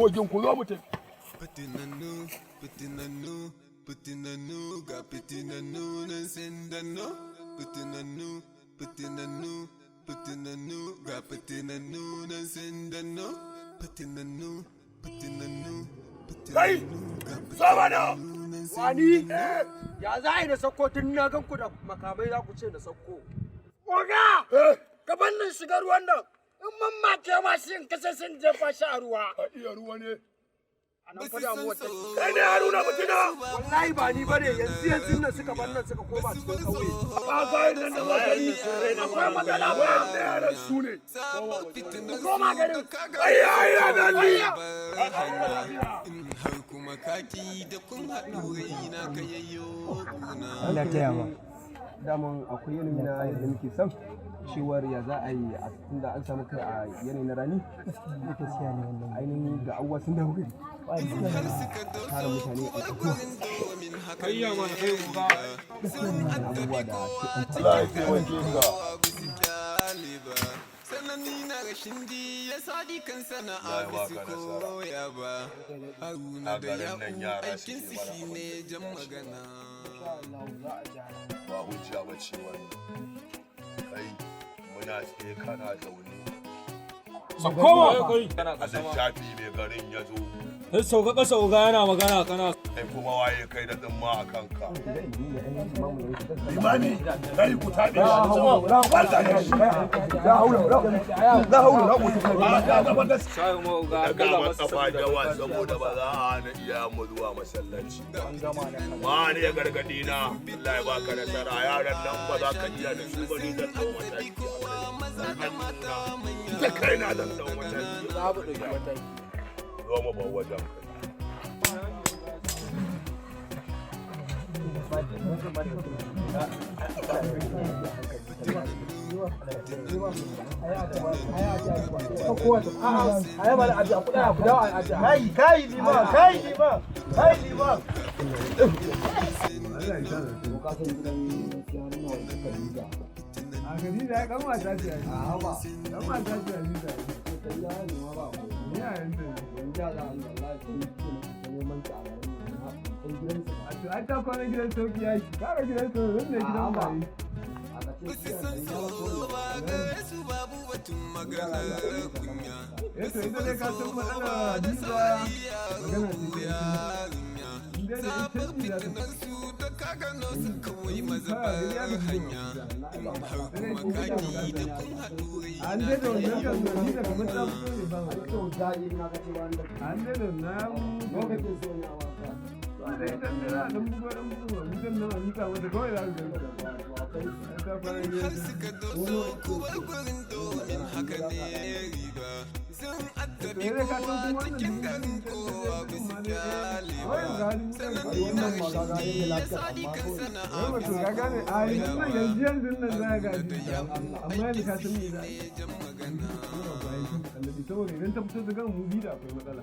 Kogin ku zo mu tafi. Fitinannu, fitinannu, fitinannu, ga fitinannu nan sun danno. Fitinannu, fitinannu, fitinannu, ga fitinannu nan sun danno. Fitinannu, fitinannu, Kai! fitinannu, ga Sama na! fitinannu nan sun Wani? Eh! Ya za a yi na sauko tun na gan ku da makamai za ku ce na sauko? Oga! Eh! Ka bar nan shiga ruwan nan. In mun make ma shi in kashe sun jefa shi a ruwa. Ka iya ruwa ne? A nan fa damuwar take. Kai ne Haruna Fitina! Wallahi ba ni bane, yanzu yanzu nan suka bar nan suka koma cikin ƙauye. Ka ga nan da magani akwai matsala ba ne, yaran su ne. Koma garin. Ayya ayya dalli! In har kuma kaki da kun haɗu raina ka yayyo kuna. Allah taya ma. Daman akwai yanayi na yadda muke son cewar ya za a yi a tunda an samu kai a yanayi na rani. Gaskiya ne wannan. Ainihin ga abubuwa sun dawo gari. Har suka Tara doso mutane a kuwar kasuwa. gurin domin haka Kai uga. sun addabi Abubuwa da kowa Allah ya cikin taimake ka. kowa ba su kyale ba. Sanani na rashin ji ya sadi kan sana'a Allah ya ba su baka nasara. koya ba. Haruna A da garin nan Ya'u yara suke aikinsu mana shi abin ne da jan ya dace. magana. Ba hujja ba ce wannan. Kai muna tsaye kana zaune. Koma kai. A littafi mai garin ya zo. Sai sauka ƙasa, uga yana magana kana. Kai kuma waye kai da tsimma a kanka? Limami, kai ku taɓe shi. Barka da shi. La haula la haula la quwwata. Ba ka gaba gaskiya. Sai mu uga an Daga gaza masa matsafa saboda dawa saboda ba za a hana iya mu zuwa masallaci. Ba ne ya gargaɗi na, Allah ya baka nasara, yaran nan ba za ka iya da su ba, ni zan ɗau mataki. Da kaina zan ɗau mataki. Za mu ɗauki mataki. Zo mu bar wajen kai. Kai kai liman, kai liman, kai liman. Ka san gidan Haruna wani Khadija. A Khadija ya kan wasa ce. A ba. Kan wasa ce Hadiza. Khadija ne ma ba ko. Ni a yanzu. Yanzu ya za a yi, wallahi sai ke neman ta a garin nan. Sai gidansu ba. A to ai ta kwana gidan sauki ya yi. Kara gidan sauki zan ne gidan A'a, ba. bayi. A ka ce Basu shi a san gari ya ba tsoro ba gare su babu batun maganar kunya. Eh to ita dai ka san matsalar Hadiza magana ce ta Yarinya. in dai da Zabar ita ce za ta fitinar su da ka gano su kawai maza fara gari ya bar gaji hanya. da In har kuma kaki da kun haɗu An raina dai da ka wannan kan yayyo Hadiza kamar ta fito ne ba ma. Kyau daɗi na ka ce wanda An dai da wannan lokacin so ne a wasa. To da ita ne za a dan bugo dan bugo mutum nan a mika mata kawai za ka gani. Akwai Ai ta fara har gidan suka doso kuwar gurin domin haka ne riba. Sun addabi To dai ka san kowa kuma wannan cikin garin kowa ba su kyale ba. Wai ga hali mutan Sanani na rashin ji ya sadi kan sana'a Yawa ba to su ka gane a yanzu nan yanzu yanzu nan za ka ga amma yanzu ka san me za a yi. ne jan magana. Saboda idan ta fito ta gama mu biyu da akwai matsala,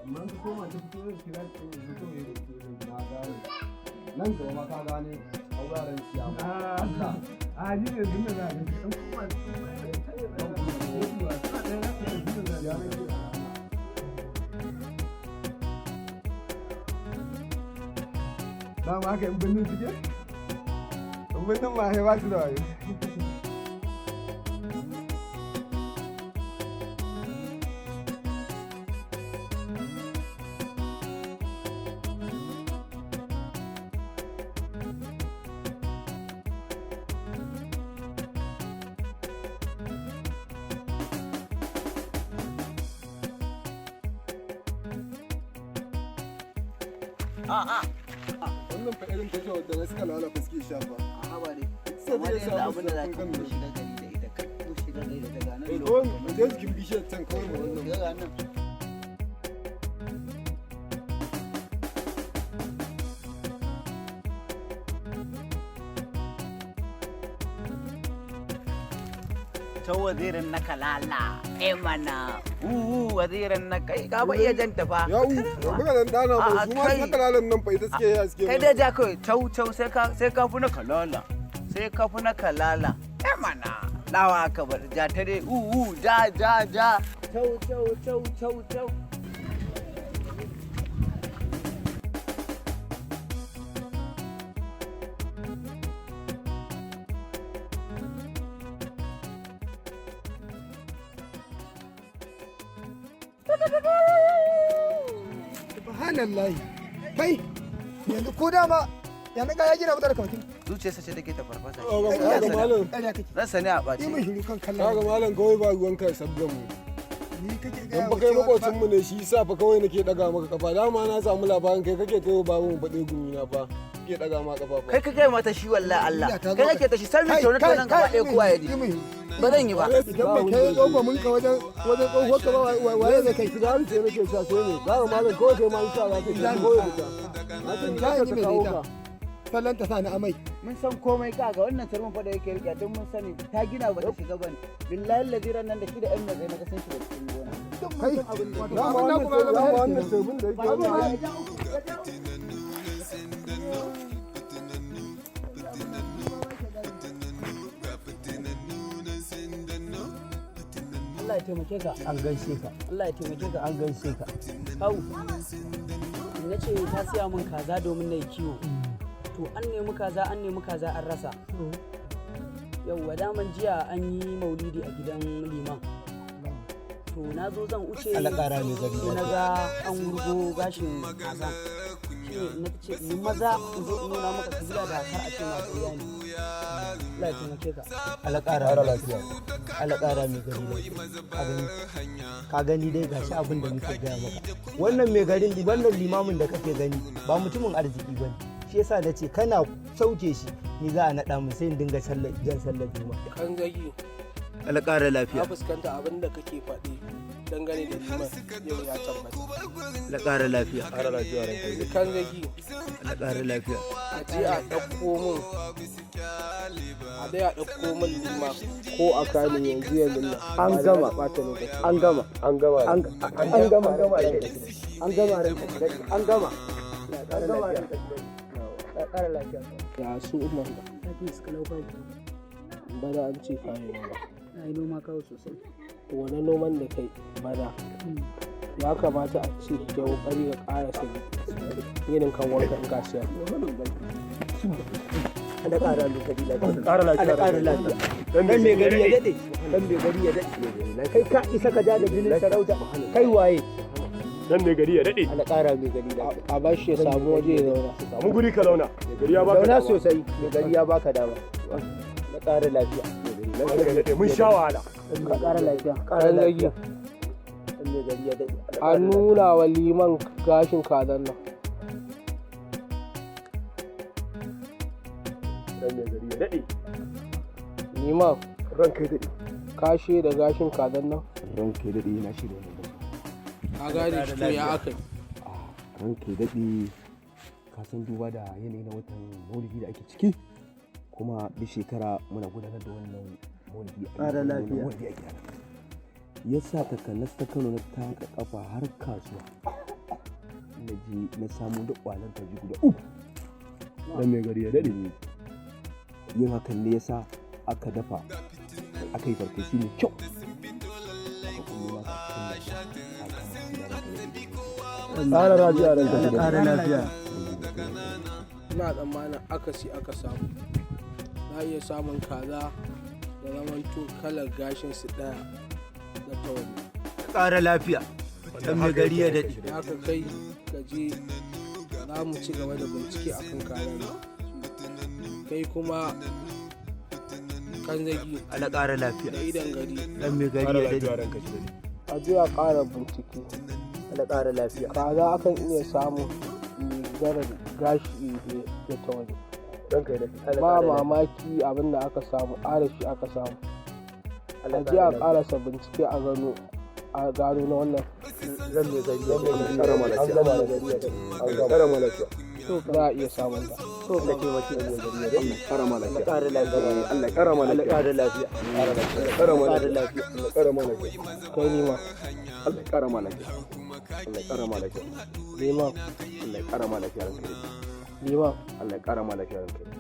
amma in ka koma ta fito zan kira ta yanzu kawai ya fito zan Na gane. Nan gaba ma ka gane a wuraren siya. Ah, a ji ne yanzu nan za ka ga dan koma ta Ya nake. Dama haka in birnin suke, in birnin ma sai ba su da wayo. Wannan fa irin tasha wadda na suka lalata suke shafa. A haba dai. Sai Amma dai dai ya yanzu samu abin da za zafin ka kan mu nan. shiga gari da ita, kar mu shiga gari da ita ga nan. Eh, kawai mu je jikin bishiyar can kawai mu wannan. Shiga ga nan. Ta wazirin na kalala, eh mana, uwu wazirin na kai, ka ba iya janta fa. Ya'u, muka dan dana ba A'a, su ma kai. na kalalan nan fa ita suke yi a suke Kai dai ja kawai, tau tau sai ka fi na kalala, sai ka fi na kalala, eh mana, lawa aka bar, ja ta dai, uwu, ja ja ja, tau tau tau tau tau. Subhanallahi. Kai yanzu ko dama yanzu ga ya gina mutane kawai. Zuciyarsa ce take ta farfasa. Kaga malam. Zan sani a ɓace. Yi min shiru kan kallon. Kaga malam kawai ba ruwan kai sabgan mu. Ni kake ga Dan fa kai makocin mu ne shi yasa fa kawai nake daga maka kafa. Dama na samu labarin kai kake kai babu mu faɗe gumi na fa. Kake daga ma kafa fa. Kai ka kai mata shi wallahi Allah. Kai kake ta shi sai mu tauna nan gaba ɗaya kowa ya ji. Ba zan yi ba. Idan ba kai tsofa mun ka wajen wajen tsohuwar ka ba waye zai kai. Sigari ce nake sha sai ne. Kaga malam kawai kai ma insha Allah kai kawai fita. Na san Za ka yi mai kawo da ka. ita. Sallan ta sa ni amai. Mun san komai kaga wannan turmin fa da yake rike don mun sani ta gina ba ta shiga bane. Billahi laziran nan da shi da ƴan mai na ga sun shiga cikin gona. Kai Dama wannan dama wannan turbin da yake wannan. Allah ya taimake ka. An gaishe ka. Allah ya taimake ka. An gaishe ka. Kawu. Na ce ta siya min kaza domin na yi kiwo. To an nemi kaza an nemi kaza an rasa. Yauwa daman jiya an yi maulidi a gidan liman. To na zo zan wuce Allah ƙara mai gari sai na ga an wurgo gashin kaza. Shi ne na ce in yi maza in zo in nuna maka sabila da kar a ce ma ƙarya ne. Allah ya taimake ka. Allah ƙara lafiya. Allah ƙara mai gari lafiya. Ka gani. Ka gani dai gashi abin da muke gaya maka. Wannan mai garin wannan limamin da kake gani ba mutumin arziki bane. Shi yasa na ce kana sauke shi ni za a naɗa mun sai in dinga sallar jan sallar juma'a. Kan zagi Allah ƙara lafiya. na fuskanta abin da kake faɗi dangane da liman yau ya tabbata. Allah ƙara lafiya. Ƙara lafiya ranka. Kan zagi Allah ƙara lafiya. a je a ɗauko min a dai a ɗauko min liman ko a kame yanzu yanzu nan. An Ba da gama. ɓata lokaci. An gama. An gama. An gama. An gama ranka. An gama. An gama ranka. Allah ƙara lafiya. Ya su umar ba. Lafiya su kalau kawo. Bana an ce ka yi noma. Na yi noma kawo sosai. Wani noman da kai bana ya kamata a ce ka kokari ka ƙarasa ginin kan wanka in ka siyar. Allah ƙara mai gari lafiya. Ƙara lafiya. Allah ƙara lafiya. Dan mai gari ya daɗe. Dan mai gari ya daɗe. Kai ka isa ka ja da jinin sarauta. Kai waye? Dan mai gari ya daɗe. Allah ƙara mai gari lafiya. A bar shi ya samu waje ya zauna. Samu guri ka zauna. Mai gari ya baka Zauna dama. sosai. Mai gari ya baka dama. Allah ƙara lafiya. Ranka ya daɗe mun sha wahala. Allah ƙara lafiya. Ƙara Kan zagi lafiya. Dan mai gari ya daɗe. Allah a ƙara lafiya. nuna wa liman gashin kazan nan. Dan mai gari ya daɗe. Liman Ranka ya daɗe. ka da gashin kazan nan. Ranka ya daɗe na shirya wannan gashi. Ka gane shi to ya aka yi. Ranka ya daɗe ka san duba da yanayi na watan maulidi da ake ciki kuma duk shekara muna gudanar da wannan maulidi a Ƙara lafiya. maulidi a gidana. Ya sa takanas ta Kano na taka kafa har kasuwa. Na je na samu duk ƙwalar kaji guda uku. Dan mai gari ya daɗe. Yin hakan ne yasa aka dafa aka yi farfesu mai kyau. Aka kullo maka cikin aka Ƙara lafiya ranka ya Allah daɗe. ƙara lafiya. Ina tsammanin akasi aka samu. Za a iya samun kaza da zamanto kalar gashin su ɗaya da ta wani. Ƙara lafiya. Dan mai gari ya daɗe. Haka kai ka je za mu ci gaba da bincike akan kazan nan. Kai kuma kan zagi Allah ƙara lafiya. da idon gari Dan mai gari Ƙara ya lafiya daɗe. ranka ya daɗe. a je a ƙara bincike. Allah ƙara lafiya. Kaza akan iya samun mai zarar gashi da ta wani. Ranka ya daɗe. Ba mamaki abin da aka samu arashi aka samu. Allah A je a ƙarasa bincike a gano a gano na wannan Zan mai gari ya daɗe. Ƙara ma lafiya. An gama da gari ya daɗe. An gama. Ƙara ma lafiya. za a iya samun ta. To ka taimake mu. Allah ƙara ma Allah lafiya. ƙara lafiya. Allah ƙara ma Allah lafiya. ƙara lafiya. Allah ƙara ma Ƙara lafiya. lafiya. Allah ƙara ma lafiya. Kai nima Allah ƙara ma lafiya. Allah ƙara ma lafiya. liman Allah ƙara ma lafiya ranka ya daɗe. liman Allah ƙara ma lafiya ranka ya daɗe.